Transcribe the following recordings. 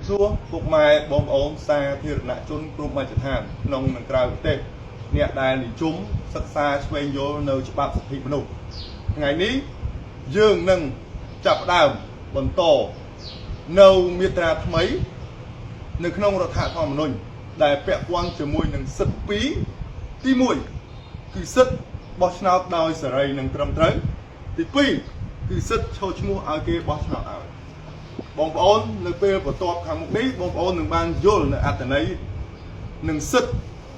សួរពុកម៉ែបងប្អូនសាធារណជនគ្រប់មជ្ឈដ្ឋានក្នុងនិងក្រៅប្រទេសអ្នកដែលនិយមសិក្សាស្វែងយល់នៅច្បាប់សិទ្ធិមនុស្សថ្ងៃនេះយើងនឹងចាប់ផ្ដើមបន្តនៅមាត្រាថ្មីនៅក្នុងរដ្ឋធម្មនុញ្ញដែលពាក់ព័ន្ធជាមួយនឹងសិទ្ធិពីរទី1គឺសិទ្ធិបោះឆ្នោតដោយសេរីនិងត្រឹមត្រូវទី2គឺសិទ្ធិចូលឈ្មោះឲ្យគេបោះឆ្នោតឲ្យ បងប្អូននៅពេលបន្ទាប់ខាងមុខនេះបងប្អូននឹងបានយល់នៅអត្ថន័យនិងសិទ្ធិ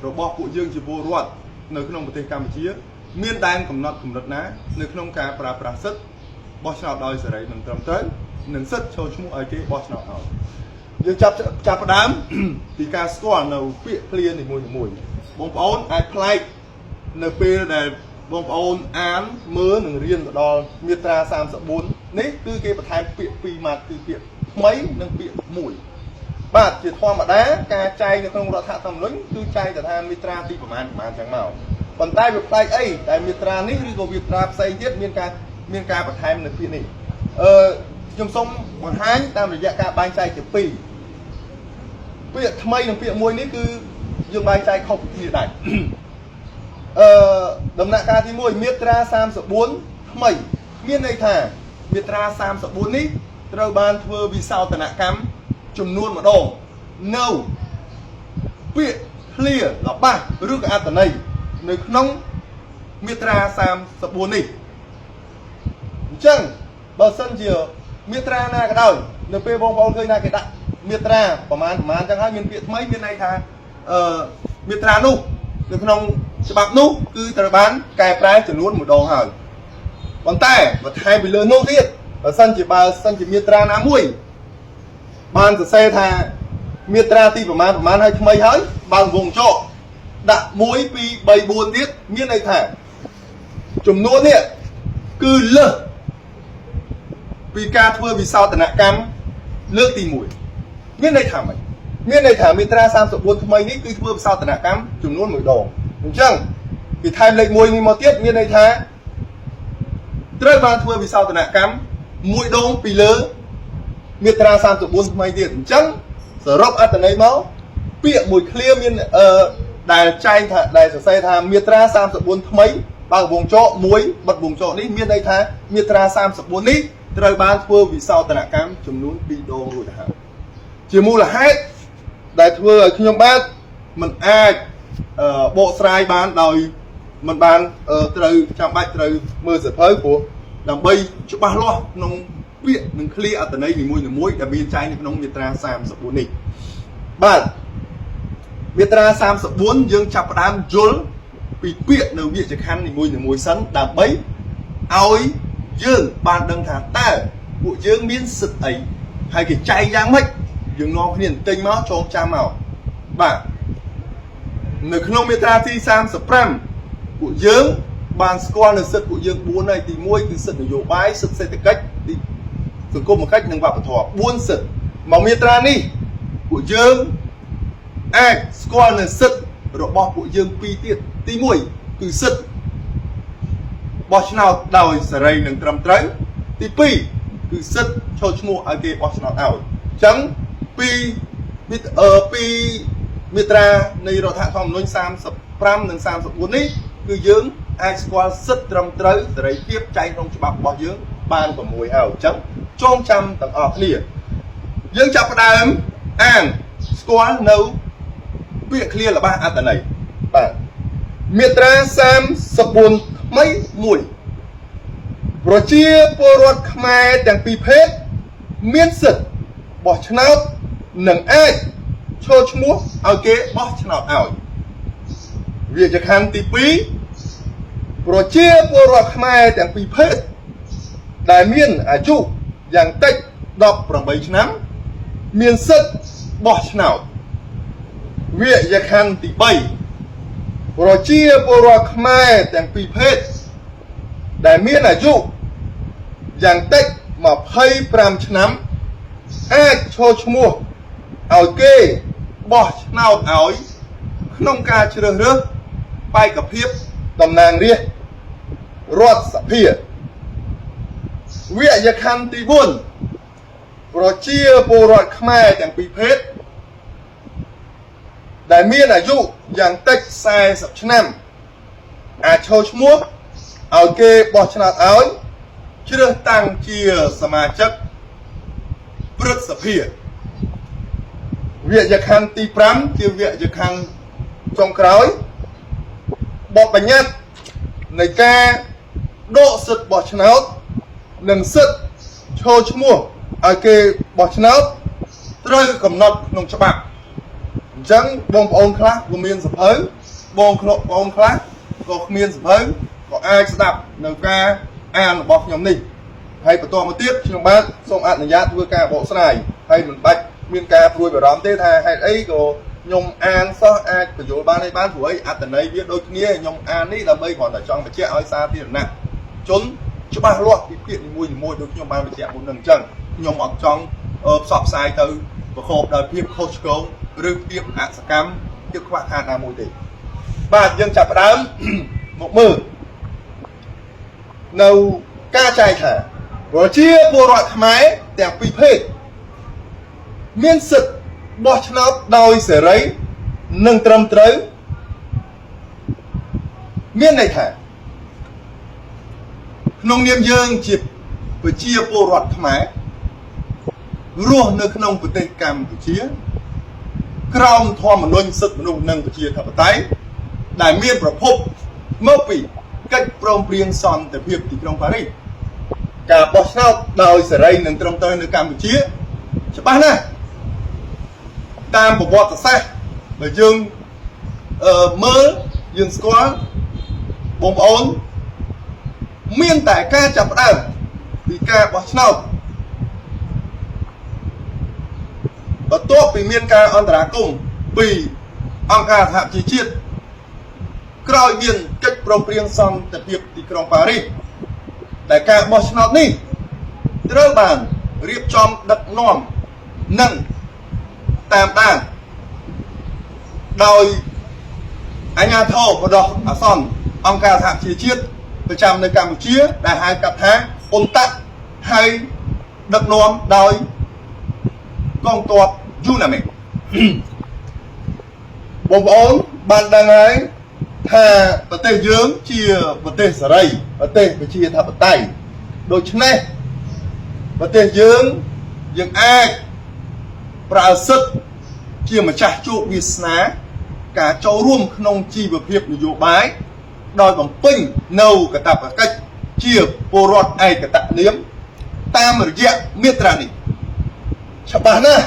របស់ពួកយើងជាពលរដ្ឋនៅក្នុងប្រទេសកម្ពុជា មានដែនកំណត់កម្រិតណានៅក្នុងការប្រើប្រាស់សិទ្ធិបោះឆ្នោតដោយសេរីនិងត្រឹមត្រូវនិងសិទ្ធិចូលឈ្មោះឲ្យគេបោះឆ្នោតឲ្យយើងចាប់ចាប់ផ្ដើម ពីការស្គាល់នៅពាក្យឃ្លានីមួយៗបងប្អូនអាចប្លែកនៅពេលដែលបងប្អូនអានមើលនិងរៀនទៅដល់មាត្រា34នេះគឺគេបន្ថែមពាក្យពីរម៉ាត់គឺពាក្យថ្មីនិងពាក្យមួយបាទជាធម្មតាការចែងនៅក្នុងរដ្ឋធម្មនុញ្ញគឺចែងទៅថាមាត្រាទីប្រមាណប្រមាណចឹងមកប៉ុន្តែវាប្លែកអីតែមាត្រានេះឬក៏មាត្រាផ្សេងទៀតមានការមានការបន្ថែមនៅពាក្យនេះអឺខ្ញុំសូមបង្ហាញតាមរយៈការបែងចែកជាពីរពាក្យថ្មីនិងពាក្យមួយនេះគឺយើងបែងចែកខុសគ្នាដែរ អឺដំណាក់កាលទី1មាត្រា34ថ្មីមានន័យថាមាត្រា34នេះត្រូវបានធ្វើវិសោធនកម្មចំនួនម្ដងនៅពាក្យឃ្លាល្បះឬក៏អត្ថន័យនៅក្នុងមាត្រា34នេះអញ្ចឹងបើសិនជាមាត្រាណាក៏ដោយនៅពេលបងប្អូនឃើញថាគេដាក់មាត្រាប្រមាណប្រមាណអញ្ចឹងហើយមានពាក្យថ្មីមានន័យថាអឺមាត្រានោះនៅក្នុងច្បាប់នោះគឺត្រូវបានកែប្រែចំនួនម្ដងហើយប៉ុន្តែបន្ថែមពីលើនោះទៀតបើសិនជាមាត្រាណាមួយបានសរសេរថាមាត្រាទីប្រមាណប្រមាណហើយថ្មីហើយបើកវង់ក្រចកដាក់1 2 3 4ទៀតមានន័យថាចំនួននេះគឺលើសពីការធ្វើវិសោធនកម្មលើកទី1មានន័យថាម៉េចមានន័យថាមាត្រា34ថ្មីនេះគឺធ្វើវិសោធនកម្មចំនួន1ដងអញ្ចឹងពីថែមលេខ1នេះមកទៀតមានន័យថាត្រូវបានធ្វើវិសោធនកម្មមួយដងពីលើមាត្រា34ថ្មីទៀតអញ្ចឹងសរុបអត្ថន័យមកពាក្យមួយឃ្លាមានអឺដែលចែងថាដែលសរសេរថាមាត្រា34ថ្មីបើកវង់ក្រចក1បិទវង់ក្រចកនេះមានន័យថាមាត្រា34នេះត្រូវបានធ្វើវិសោធនកម្មចំនួន2ដងរួចទៅហើយជាមូលហេតុដែលធ្វើឲ្យខ្ញុំបាទមិនអាចបកស្រាយបានដោយមិនបានត្រូវចាំបាច់ត្រូវមើលសៀវភៅព្រោះដើម្បីច្បាស់លាស់ក្នុងពាក្យនិងឃ្លាអត្ថន័យនីមួយៗដែលមានចែងនៅក្នុងមាត្រា34នេះបាទមាត្រា34យើងចាប់ផ្ដើមយល់ពីពាក្យនៅវិជ្ជខណ្ឌនីមួយៗសិនដើម្បីឲ្យយើងបានដឹងថាតើពួកយើងមានសិទ្ធិអីហើយគេចែងយ៉ាងម៉េចយើងនាំគ្នាទិញមកចងចាំមកបាទនៅក្នុងមាត្រាទី35ពួកយើងបានស្គាល់នៅសិទ្ធិពួកយើង4ហើយទី1គឺសិទ្ធិនយោបាយសិទ្ធិសេដ្ឋកិច្ចទីសង្គមកិច្ចនិងវប្បធម៌4សិទ្ធិមកមាត្រានេះពួកយើងអាចស្គាល់នៅសិទ្ធិរបស់ពួកយើងពីរទៀតទី1គឺសិទ្ធិបោះឆ្នោតដោយសេរីនិងត្រឹមត្រូវទី2គឺសិទ្ធិចូលឈ្មោះឲ្យគេបោះឆ្នោតឲ្យអញ្ចឹងពីអឺពីមាត្រានៃរដ្ឋធម្មនុញ្ញ35និង34នេះគឺយើងអាចស្គាល់សិទ្ធិត្រឹមត្រូវសេរីភាពចែងក្នុងច្បាប់របស់យើងបាន6ហើយអញ្ចឹងចងចាំទាំងអស់គ្នាយើងចាប់ផ្ដើមអានស្គាល់នៅពាក្យឃ្លារបស់អត្ថន័យបាទមាត្រា34ថ្មីមួយប្រជាពលរដ្ឋខ្មែរទាំងពីរភេទមានសិទ្ធិបោះឆ្នោតនិងអាចចូលឈ្មោះឲ្យគេបោះឆ្នោតឲ្យវិជ្ជខណ្ឌទី2ប្រជាពលរដ្ឋខ្មែរទាំងពីរភេទដែលមានអាយុយ៉ាងតិច18ឆ្នាំមានសិទ្ធិបោះឆ្នោតវិជ្ជខណ្ឌទី3ប្រជាពលរដ្ឋខ្មែរទាំងពីរភេទដែលមានអាយុយ៉ាងតិច25ឆ្នាំអាចចូលឈ្មោះឲ្យគេបោះឆ្នោតឲ្យក្នុងការជ្រើសរើសបេក្ខភាពតំណាងរាស្ត្ររដ្ឋសភាវិជ្ជខណ្ឌទី4 ប្រជាពលរដ្ឋខ្មែរទាំងពីរភេទដែលមានអាយុយ៉ាងតិច40ឆ្នាំអាចចូលឈ្មោះឲ្យគេបោះឆ្នោតឲ្យជ្រើសតាំងជាសមាជិកព្រឹទ្ធសភាវគ្គខណ្ឌទី5ជាវគ្គខណ្ឌចុងក្រោយបទបញ្ញត្តិនៃការដកសិទ្ធិបោះឆ្នោតនិងសិទ្ធិឈរឈ្មោះឲ្យគេបោះឆ្នោតត្រូវកំណត់ក្នុងច្បាប់អញ្ចឹងបងប្អូនខ្លះក៏មានសភៅបងប្អូនខ្លះក៏គ្មានសភៅក៏អាចស្ដាប់នៅការអានរបស់ខ្ញុំនេះហើយបន្តមកទៀតខ្ញុំបាទសូមអនុញ្ញាតធ្វើការបកស្រាយហើយមិនបាច់មានការព្រួយបារម្ភទេថាហេតុអីក៏ខ្ញុំអានសោះអាចបញ្យល់បានអីបានព្រោះអីអត្តន័យវាដូចគ្នាខ្ញុំអាននេះដើម្បីគ្រាន់តែចង់បញ្ជាក់ឲ្យសាធារណៈជនច្បាស់លាស់ពីពាក្យនីមួយៗដូចខ្ញុំបានបញ្ជាក់មុននឹងអញ្ចឹងខ្ញុំអត់ចង់ផ្សព្វផ្សាយទៅប្រកបដោយភាពខុសឆ្គងឬភាពអសកម្មភាពខ្វះខាតណាមួយទេបាទយើងចាប់ផ្ដើម មកមើលនៅការចែកថាប្រជាពលរដ្ឋខ្មែរទាំងពីរភេទមានសិទ្ធិបោះឆ្នោតដោយសេរីនិងត្រឹមត្រូវមានន័យថាក្នុងនាមយើងជាប្រជាពលរដ្ឋខ្មែររស់នៅក្នុងប្រទេសកម្ពុជា ក្រោមធម្មនុញ្ញសិទ្ធិមនុស្សនិងប្រជាធិបតេយ្យដែលមានប្រភពមកពីកិច្ចព្រមព្រៀងសន្តិភាពទីក្រុងប៉ារីសការបោះឆ្នោតដោយសេរីនិងត្រឹមត្រូវនៅកម្ពុជាច្បាស់ណាស់តាមប្រវត្តិសាស្ត្របើយើងអឺមើលយើងស្គាល់បងប្អូនមានតែការចាប់ផ្ដើមពីការបោះឆ្នោតបន្ទាប់ពីមានការអន្តរាគមន៍ពីអង្គការសហប្រជាជាតិក្រោយមានកិច្ចព្រមព្រៀងសន្តិភាពទីក្រុងប៉ារីសដែលការបោះឆ្នោតនេះត្រូវបានរៀបចំដឹកនាំនិងតាមដានដោយអាជ្ញាធរបដោះអាសន្នអង្គការសហប្រជាជាតិប្រចាំនៅកម្ពុជាដែលហៅកាត់ថាអ៊ុនតាក់ហើយដឹកនាំដោយកងទ័ពយូណាមេបងប្អូនបានដឹងហើយថាប្រទេសយើងជាប្រទេសសេរីប្រទេសប្រជាធិបតេយ្យដូច្នេះប្រទេសយើងយើងអាចប្រើសិទ្ធិជាម្ចាស់ជោគវាសនាការចូលរួមក្នុងជីវភាពនយោបាយដោយបំពេញនៅកាតព្វកិច្ចជាពលរដ្ឋឯកតនាមតាមរយៈមាត្រានេះច្បាស់ណាស់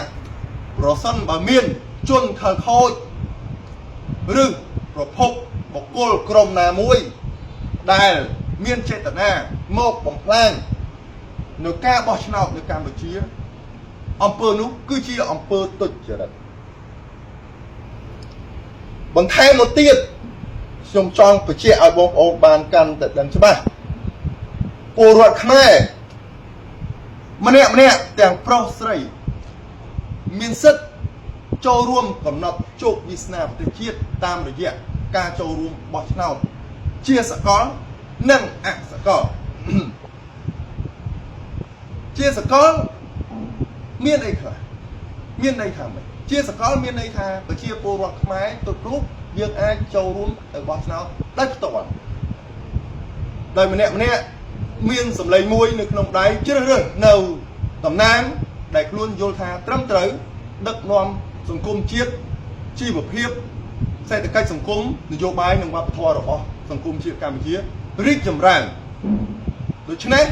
ប្រសិនបើមានជនខិលខូចឬប្រភពបុគ្គលក្រុមណាមួយដែលមានចេតនាមកបំផ្លាញនៅការបោះឆ្នោតនៅកម្ពុជាអំពើនោះគឺជាអំពើទុច្ចរិតបន្ថែមមកទៀតខ្ញុំចង់បញ្ជាក់ឲ្យបងប្អូនបានកាន់តែដឹងច្បាស់ពលរដ្ឋខ្មែរម្នាក់ម្នាក់ទាំងប្រុសស្រីមានសិទ្ធិចូលរួមកំណត់ជោគវាសនាប្រទេសជាតិតាមរយៈការចូលរួមបោះឆ្នោតជាសកលនិងអសកល ជាសកលមានអីខ្លះមានន័យថាម៉េចជាសកលមានន័យថាប្រជាពលរដ្ឋខ្មែរគ្រប់រូបយើងអាចចូលរួមទៅបោះឆ្នោតដោយផ្ទាល់ដោយម្នាក់ម្នាក់មានសម្លេងមួយនៅក្នុងដៃជ្រើសរើសនៅតំណាងដែលខ្លួនយល់ថាត្រឹមត្រូវដឹកនាំសង្គមជាតិជីវភាពសេដ្ឋកិច្ចសង្គមនយោបាយនិងវប្បធម៌របស់សង្គមជាតិកម្ពុជារីកចម្រើនដូច្នេះ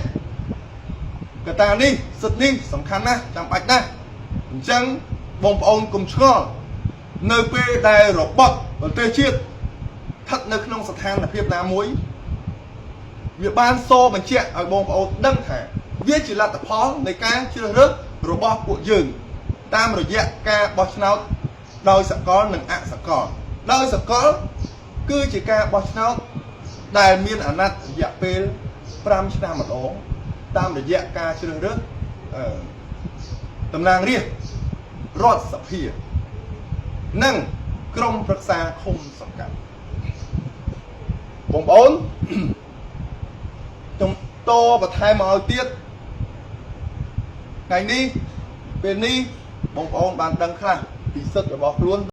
កត្តានេះសិទ្ធិនេះសំខាន់ណាស់ចាំបាច់ណាស់អញ្ចឹងបងប្អូនកុំឆ្ងល់នៅពេលដែលរបបប្រទេសជាតិស្ថិតនៅក្នុងស្ថានភាពណាមួយវាបានសបញ្ជាក់ឲ្យបងប្អូនដឹងថាវាជាលទ្ធផលនៃការជ្រើសរើសរបស់ពួកយើងតាមរយៈការបោះឆ្នោតដោយសកលនិងអសកលដោយសកលគឺជាការបោះឆ្នោតដែលមានអាណត្តិរយៈពេល5ឆ្នាំម្ដងតាមរយៈការជ្រើសរើសអឺតំណាងរាស្ត្ររដ្ឋសភានិងក្រុមប្រឹក្សាឃុំសង្កាត់បងប្អូនខ្ញុំតបន្ថែមមកឲ្យទៀតថ្ងៃនេះ ពេលនេះបងប្អូនបានដឹងខ្លះពីសិទ្ធិរបស់ខ្លួន។